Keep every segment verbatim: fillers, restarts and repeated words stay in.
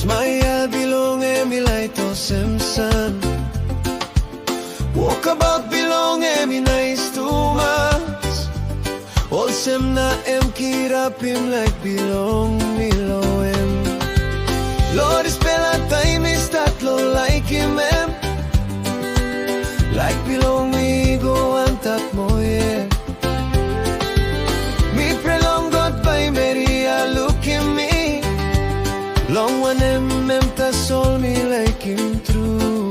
Smile bilong em i lait olsem san. Wokabaut bilong em i nais tumas. Olsem na em kirapim laik bilong mi long em. Long dispela taim mi stat long laikim em. Laik bilong mi i go antap moa yet. Mi prea long God bai meri i lukim mi, long wanem, em tasol mi laikim tru.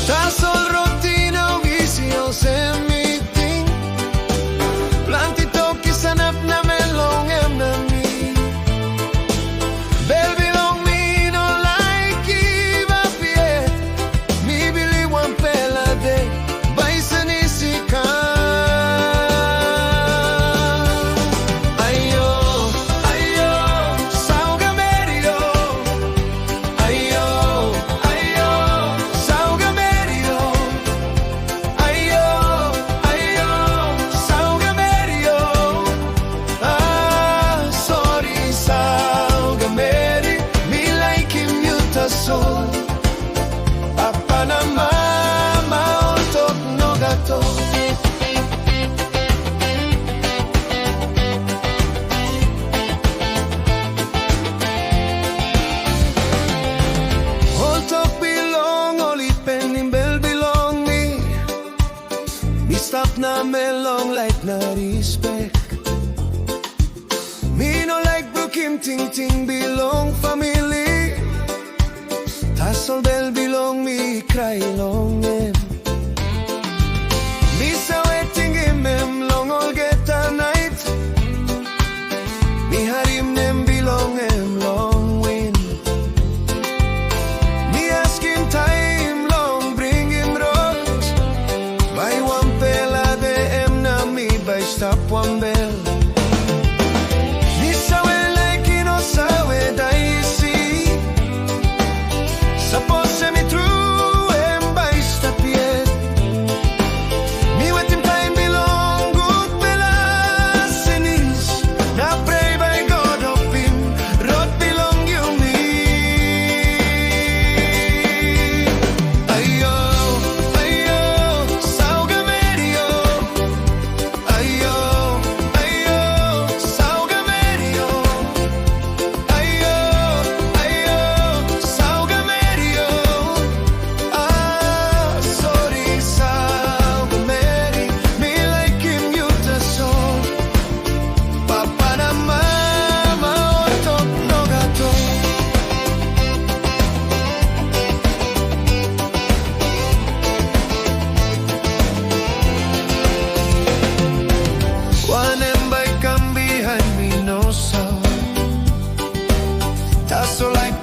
Tasol rot i no isi olsem mi ting. Planti tok i sanap namel long em na mi. Bel bilong mi no laik givap yet. Mi bilip wanpela de bai senis i kam. Aio, aio, saugamerio. Aio, aio, saugamerio. Aio, aio, saugamerio. Ah, sori, saugameri, mi laikim yu tasol. Papa na mama, ol tok nogat ol. Ol tok bilong ol i penim bel bilong mi. Mi stap namel long laik na rispek. Mi no laik brukim tingting bilong famili. Tasol bel bilong mi i krai long em. Mi save tingim em long olgeta nait. Mi harim nem bilong em long win. Mi askim taim long bringim rot. Bai wanpela de em na mi bai stap wanbel. Mi save laik i no save dai isi. Sapos em i tru, em bai stap yet. Mi wetim taim bilong gutpela senis, na prea bai God opim rot bilong yumi. Aio, aio, saugamerio. Aio, aio, saugamerio. Aio, aio, saugamerio. Ah, sori, saugameri, mi laikim yu tasol. Papa na mama, ol tok nogat ol. Wanem bai kam bihain mi no save. Tasol laik